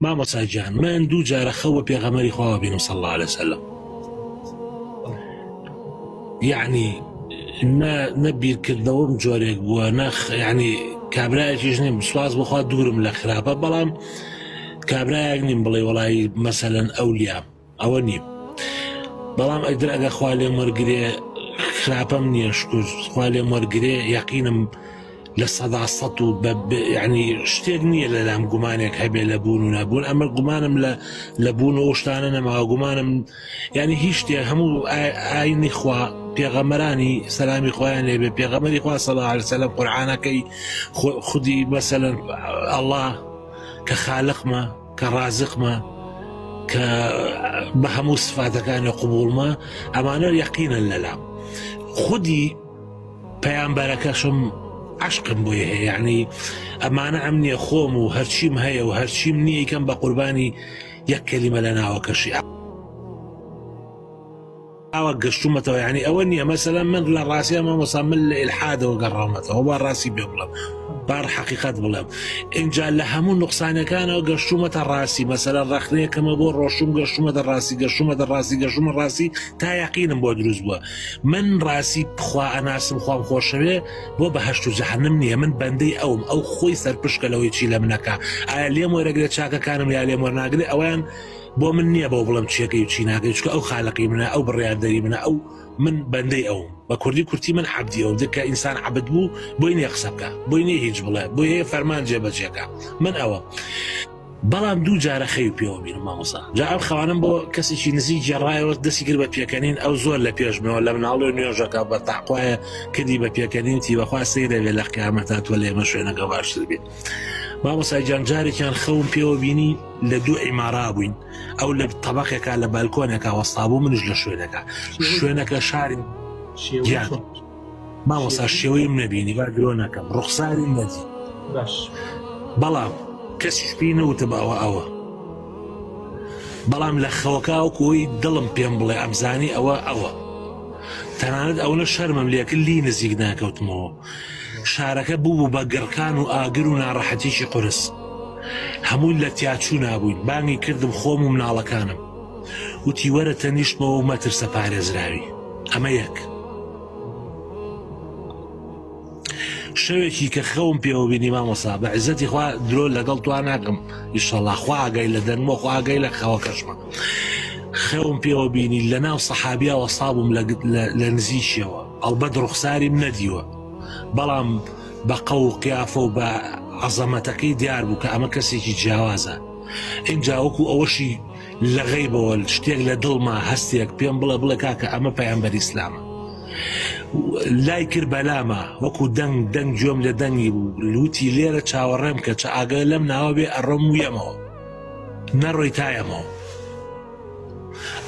مامۆستا گیان من دوو جارە خەو بە پێغەمبەری خواوە بینم صلی الله علیه وسلم یعنی نە نە بیرکردنەوەم جۆرێک بووە نە یعنی کابرایەکیش نیم سواز بخوا دوورم لە خراپە بەڵام کابرایەک نیم بڵێ وڵی مەسەلەن ئەولیام ئەوە نیم بەڵام ئەگەر ئەگەر خوا لێم وەرگێ خراپەم نییە شکر خوا لێم وەرگێ یەقینم لە سەدا سەد و ینی شتێک نییە لە لام گومانێک هەبێ لە بوون و نەبوون ئەمە گومانم لە لە بوون و شتانە نەماوە گومانم ینی هیچ شتێک هەموو ئاینی خوا پێغەمەرانی سەلامی خۆیان لێبێ پێغەمەری خوا صلی الله علیه وسلم قورعانەکەی خودی مەسەلەن ئەڵڵا کە خالقمە کە ڕازقمە کە بە هەموو سفاتەکانی قوبوڵمە ئەمانە یەقینن لەلام خودی پەیامبەرەکەشم عەشقم بۆی هەیە یعنی ئەمانە ئەم نییە خۆم و هەرچیم هەیە و هەرچیم نییە کەم بە قوربانی یەک کەلیمە لە ناوەکەشی ئاوا گەشتومەتەوە یعنی ئەوە نییە مەسەلەن من لە ڕاستیا مامۆستا من لە ئیلحادەوە گەڕاومەتەوە با ڕاستی پێ بڵێم بار حەقیقەت بڵێم ئینجا لە هەموو نوقسانەکانەوە گەشتومەتە ڕاستی مەسەلە ڕەخنەیەکەمە بۆ ڕۆشتم گەشتومەتە ڕاستی گەشتومەتە ڕاستی گەشتومە ڕاستی تا یەقینم بۆ دروست بووە من ڕاستی خوا ئەناسم خوام خۆشەوێ بۆ بەهەشت و جەهەنم نییە من بەندەی ئەوم ئەو خۆی سەرپشکە لەوەی چی لە منەکە ئایا لێم وەرەگرێ چاکەکانم یا لێم وەرناگرێ ئەویان بۆ من نییە بەو بڵم چیەکەی و چی ناکەی چکە ئەو خالقی منە ئەو بڕیاردەری منە ئەو من بەندەی ئەوم بە کوردی کورتی من عەبدی ئەوم دکە ئینسان عەبد بوو بۆی نییە قسە بکە بۆی نییە هیچ بڵێ بۆی هەیە فەرمان جێبەجێکە من ئەوە بەڵام دوو جارە خەوی پێوە بینم مامۆسا جا ئەم خەوانم بۆ کەسێکی نزیک گێڕایەوە دەستی کرد بە پێکەنین ئەو زۆر لە پێش منەوە لە مناڵی نوێژەکە بە تاقوایە کردی بە پێکەنین تی بەخوا سەیرە بێ لە قیامەتا تۆ لە ئێمە شوێنەکە باشتر بێ مامۆسا گیان جارێکیان خەوم پێوە بینی لە دوو عیمارا بووین ئەو لە تەبقێکا لە بالکۆنێکا وەستا بوو منیش لە شوێنەکە شوێنەکە شاری گیان مامۆسا شێوەیم نەبینی با درۆ نەکەم ڕوخساریم نەدی باش بەڵام کەسیش پێی نەوتم ئەوە ئەوە بەڵام لە خەوەکە وەکو ئەوی دڵم پێم بڵێ ئەمزانی ئەوە ئەوە تەنانەت ئەوەنە شەرمم لێکرد لی نزیک ناکەوتمەوە شارەکە بوو بە گڕکان و ئاگر و ناڕەحەتیی قورس هەمووی لە تیاچوونا بووین بانگی کردم خۆم و مناڵەکانم وتی وەرە تەنیشتمەوە و مەترسە پارێزراوی ئەمە یەک شەوێکی کە خەوم پێوە بینی مامۆسا بە عزەتی خوا درۆ لەگەڵ توا ناکەم ئیشەڵا خوا ئاگای لە دەنگمە خوا ئاگای لە خەوەکەشمە خەوم پێوە بینی لە ناو سەحابیا وەسابووم لە نزیکیەوە ئەڵبەت ڕوخساریم نەدیوە بەڵام بە قەو و قیافە و بە عەزەمەتەکەی دیار بوو کە ئەمە کەسێکی جیاوازە ئینجا وەکو ئەوەشی لە غەیبەوە شتێک لە دڵما هەستێک پێم بڵێ بڵێ کاکە ئەمە پەیامبەری ئیسلامە لای کرد بەلاما وەکو دەنگ دەنگ گوێم لە دەنگی بوو لوتی لێرە چاوەڕێم کە چە ئاگای لەم ناوە بێ ئەڕۆم و یەمەوە نەڕۆی تایەمەوە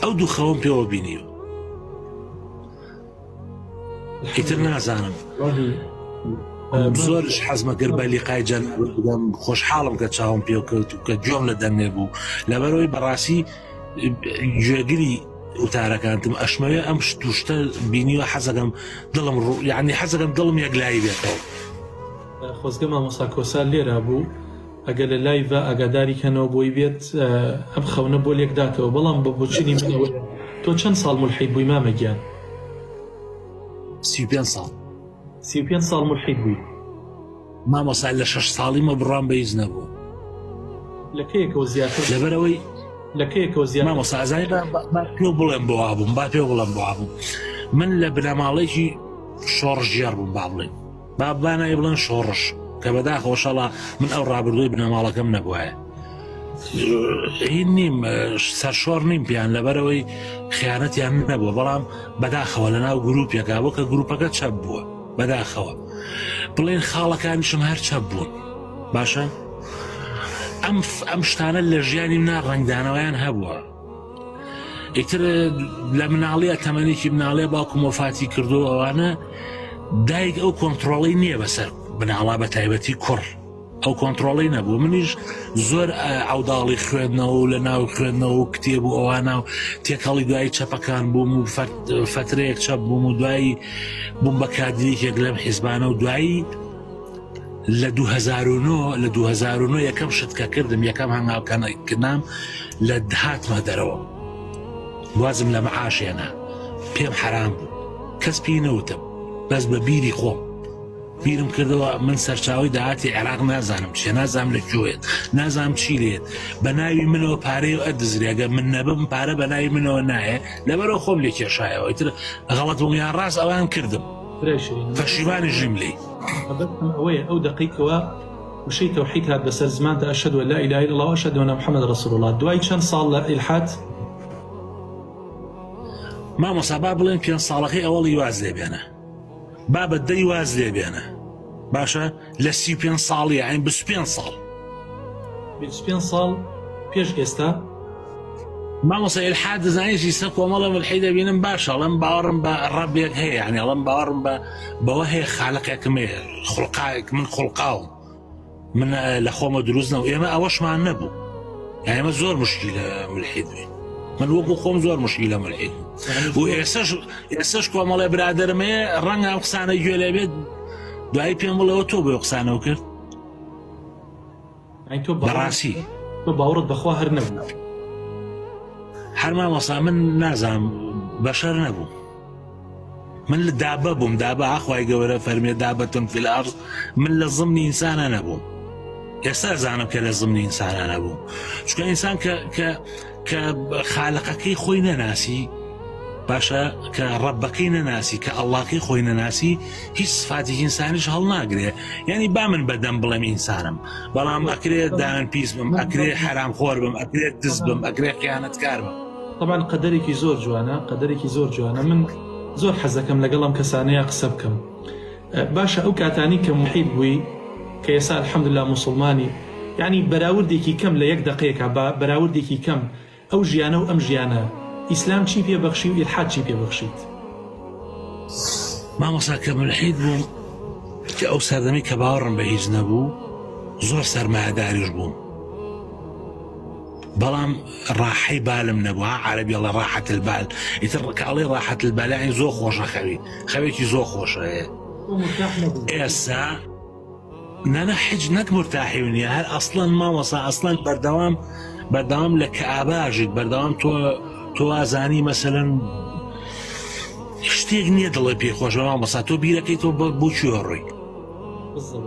ئەو دوو خەوم پێوە بینیوە ئیتر نازانم زۆرش حەزمە کرد بە لیقای جەن بدەم خۆشحاڵم کە چاوم پێکەوت و کە گوێم لە دەنگێ بوو لەبەرەوەی بەڕاستی گوێگری وتارەکانتم ئەشمەوێ ئەم شت و شتە بینیوە حەزەکەم دڵم ڕوو یعنی حەزەکەم دڵم یەکلایی بێتەوە خۆزگە مامۆستا کۆسار لێرا بوو ئەگەر لە لایڤا ئاگاداری کەنەوە بۆی بێت ئەم خەونە بۆ لێکداتەوە بەڵام بە بۆچونی من ئەوەیە تۆ چەند ساڵ مولحید بووی مامە گیان؟ 35 ساڵ. 35 ساڵ مولحید بووی؟ مامۆستا لە شەش ساڵیمە بڕوام بە هیچ نەبوو. لە کەیەکەوە زیاتر؟ لەبەرئەوەی لە کەیەکەوە زیاتر؟ مامۆستا ئەزانی با با پێو بڵێم بۆ وابووم با پێو بڵێم بۆ وابووم من لە بنەماڵەیەکی شۆڕشگێڕ بووم با بڵێین با با ناوی بڵێن شۆڕش کە بەداخەوە شەڵا من ئەو ڕابردووی بنەماڵەکەم نەبوایە هین نیم سەرشۆڕ نیم پیان لەبەرەوەی خیانەتیان نەبووە بەڵام بەداخەوە لە ناو گروپێکا بۆ کە گروپەکە چەپ بووە بەداخەوە بڵێن خاڵەکانیشم هەر چەپ بوون باشە ئەم ئەم شتانە لە ژیانی منا ڕەنگدانەوەیان هەبووە ئیتر لە مناڵیە تەمەنێکی مناڵێ باوکم وەفاتی کردو ئەوانە دایک ئەو کۆنتترۆڵی نییە بەسەر بناڵا بە تایبەتی کوڕ ئەو کۆنتترۆڵی نەبوو منیش زۆر عوداڵی خوێندنەوە و لە ناو خوێندنەوە و کتێب و ئەوانە و تێکەڵی دوایی چەپەکان بووم و فترەیەک چەپ بووم و دوایی بووم بە کادرێکێک لەم حیزبانە و دوایی. لە 2009 لە 2009 یەکەم شت کە کردم یەکەم هەنگاوکانکردنام لە هاتمە دەرەوە وازم لە معاشێنا پێم حرام بوو کەس پێی نەوتم بەس بە بیری خۆم بیرم کردەوە من سەرچاوی داهاتی عێراق نازانم چیە نازانم لە کوێت نازانم چی لێت بە ناوی منەوە پارەی و ئەدزرێگە من نەبم پارە بە ناوی منەوە نایە لەبەرەوە خۆم لێ کێشایەوە ئیتر غەڵەت بووم یان ڕاست ئەوان کردم پەشیمانی ژیم لێی مەبەستم ئەوەیە ئەو دەقەی کەوا وشەی تەوحید هات بەسەر زمانتا اشهد ان لا اله الا الله و اشهد ان محمد رسول الله دوای چەند ساڵ لە ئیلحاد مامۆستا با بڵێن پێنج ساڵەکەی ئەوەڵی واز لێ بێنە با بە دەی واز لێ بێنە باشە لە 35 ساڵی یانی 25 ساڵ 25 ساڵ پێش ئێستا مامۆستا ئیلحاد دەزانی چی سە کۆمەڵە ملحید دەبینم باشە ئەڵێم باوەڕم بە ڕەبێک هەیە یعنی ئەڵێم باوەڕم بە بەوە هەیە خالقێکم هەیە خوڵقاێک من خوڵقاوم من لە خۆمە دروست نەبوو ئێمە ئەوەشمان نەبوو یعنی ئێمە زۆر مشکیلە ملحید بووین من وەکو خۆم زۆر مشکیلە ملحید و ئێسش ئێسش کۆمەڵێ برادەرم هەیە ڕەنگە ئەم قسانە گوێ لێ بێت دوایی پێم بڵێەوە تۆ بۆ قسانەوە کرد یانی تۆ بەڕاستی تۆ باوەڕت بەخوا هەر نەبوو هەر مامۆستا من نازانم بەشەر نەبوو من لە دابە بووم دابە ئاخوای گەورە فەرمێ دابەتم فی الارض من لە زمنی ئینسانە نەبووم ئێستا زانم کە لە زمنی ئینسانە نەبوو چونکە ئینسان کە کە کە خالقەکەی خۆی نەناسی باشە کە ڕەبەکەی نەناسی کە ئەڵڵاکەی خۆی نەناسی هیچ سفاتێکی ئینسانیش هەڵناگرێ یعنی با من بەدەم بڵێم ئینسانم بەڵام ئەکرێت داوێن پیس بم ئەکرێ حەرام خۆر بم ئەکرێت دز بم ئەکرێ خیانەتکار بم. تەبعەن قەدەرێکی زۆر جوانە قەدەرێکی زۆر جوانە من زۆر حەزەکەم لەگەڵ ئەم کەسانەیا قسە بکەم باشە ئەو کاتانی کە موحید بووی کە ئێستا الحمدللە موسڵمانی یعنی بەراوردێکی کەم لە یەک دەقەیەکا با بەراوردێکی کەم ئەو ژیانە و ئەم ژیانە ئیسلام چی پێ بەخشی و ئیلحاد چی پێ بەخشیت؟ مامۆستا کە مولحید بووم کە ئەو سەردەمی کە باوەڕم بە هیچ نەبوو زۆر سەرمایەداریش بووم بەڵام ڕاحەی بالم نەبوو ها عەرەبی ئەڵێ ڕاحەت البال ئیتر کە ئەڵێ ڕاحەت البال یانی زۆر خۆشە خەوی خەوێکی زۆر خۆشە هەیە ئێستا نانا حج نەک مرتاحی و نیە هەر ئەسڵەن مامۆسا ئەسڵەن بەردەوام بەردەوام لە کەئاباژیت بەردەوام تۆ تۆ ئازانی مەسەلەن شتێک نییە دڵێ پێ خۆش بە مامۆسا تۆ بیرەکەی تۆ بۆ کوێ ڕۆی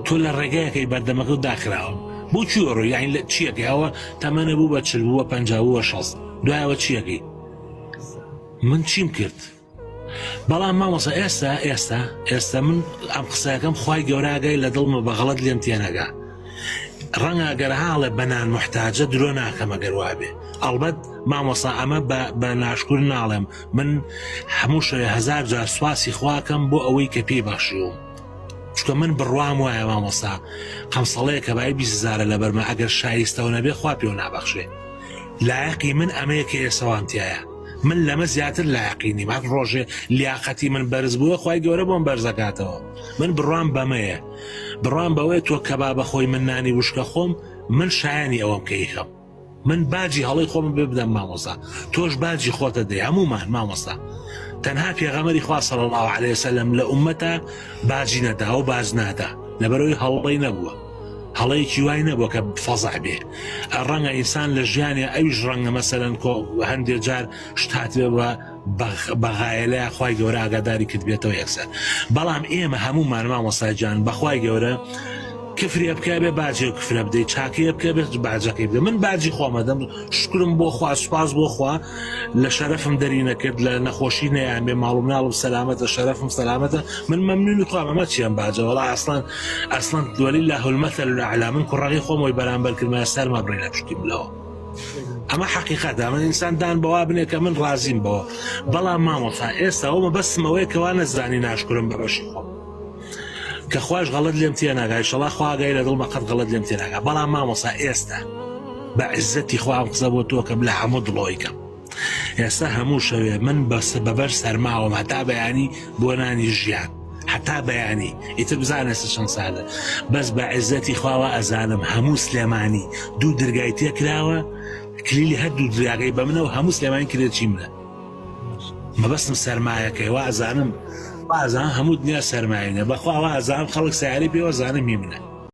تۆ لە ڕێگایەکەی بەردەمەکە و داخراوە بۆ کوێ ڕۆی یعنی لە چیەکەی ئەوە تەمەنە بوو بە چل بووە پ بووە شەست دوایەوە چیەکەی من چیم کرد بەڵام مامۆسا ئێستا ئێستا ئێستا من ئەم قسەکەم خی گەوراگای لە دڵمە بە غەڵت لێم تێنەگا ڕەنگە گەر هاڵێ بەنان محتاجە درۆ ناکەمە گەر وابێ ئەڵبەت مامۆسا ئەمە بە ناشکور ناڵێم من هەموو شەوێ هەزار جار سواسی خواکەم بۆ ئەوەی کە پێی بەخشیوم چونکە من بڕوام وایە مامۆسا قەمسەڵەیە کە بای 20 هزارە لەبەرمە ئەگەر شایستەوە نەبێ خوا پێوە نابەخشێ لایەقی من ئەمەیە کە ئێسەوام تایە من لەمە زیاتر لایەقی نیم هەر ڕۆژێ لیاقەتی من بەرز بووە خی گەورە بۆم بەرزەکاتەوە من بڕوام بەمەیە بڕوام بەوەیە تۆ کەبا بەخۆی من نانی وشکە خۆم من شایانی ئەوەم کە ئیخەم من باجی هەڵەی خۆم بێ بدەم مامۆستا تۆش باجی خۆتە دەی هەمومان مامۆستا تەنها پێغەمەری خوا صلی الله علیه وسلم لە ئومەتە باجی نەدا و باج نادا لەبەرەوەی هەڵەی نەبووە هەڵەیەکی وای نەبووە کە فەزع بێ ڕەنگە ئینسان لە ژیانێ ئەویش ڕەنگە مەسەلەن کۆ هەندێک جار شتات بێ بە بەغایەلە خوای گەورە ئاگاداری کردبێتەوە یەکسەر بەڵام ئێمە هەموومان مامۆستا گیان بەخوای گەورە کفرێ بکە بێ باجێ کفرە بدەیت چاکەیە بکە بێت باجەکەی بدە من باجی خۆمەدەم شکرم بۆ خوا سوپاس بۆ خوا لە شەرەفم دەری نەکرد لە نەخۆشی نەیان بێ ماڵ و مناڵم سەلامەتە شەرەفم سەلامەتە من مەمنونی خوا ئەمە چیان باجە وەڵا ئەسڵان ئەسڵان ولله المثل الاعلى من کوڕەکەی خۆمەوەی بەرامبەر کردمە سەرما بڕی لە پشتی بلەوە ئەمە حەقیقەتە ئەمە ئینسان دان بەوا بنێ کە من ڕازیم بەوە بەڵام مامۆستا ئێستا ئەومە بەسمەوەی کەوا نەزانی ناشکرم بە بەشی خۆم کە خواش غەڵت لێم تێناگا ئیشەڵا خوا ئاگای لە دڵمە قەت غەڵت لێم تێناگا بەڵام مامۆستا ئێستا بە عیزەتی خوا ئەم قسە بۆ تۆ کەم لە هەموو دڵۆی کەم ئێستا هەموو شەوێ من بەس بەبەر سەرماوەم هەتا بەیانی بۆ نانی ژیان هەتا بەیانی ئیتر بزانە ئێستا چەند سالە بەس بە عیزەتی خواوە ئەزانم هەموو سلێمانی دوو درگای تێکراوە کلیلی هەردوو درگاکەی بە منەوە هەموو سلێمانی کرێچی منە مەبەستم سەرمایەکەی وا ئەزانم وا ئەزانم هەموو دنیا سەرمایە بەخوا وا ئەزانم خەڵک سیارەی پێوە زانم هی منە.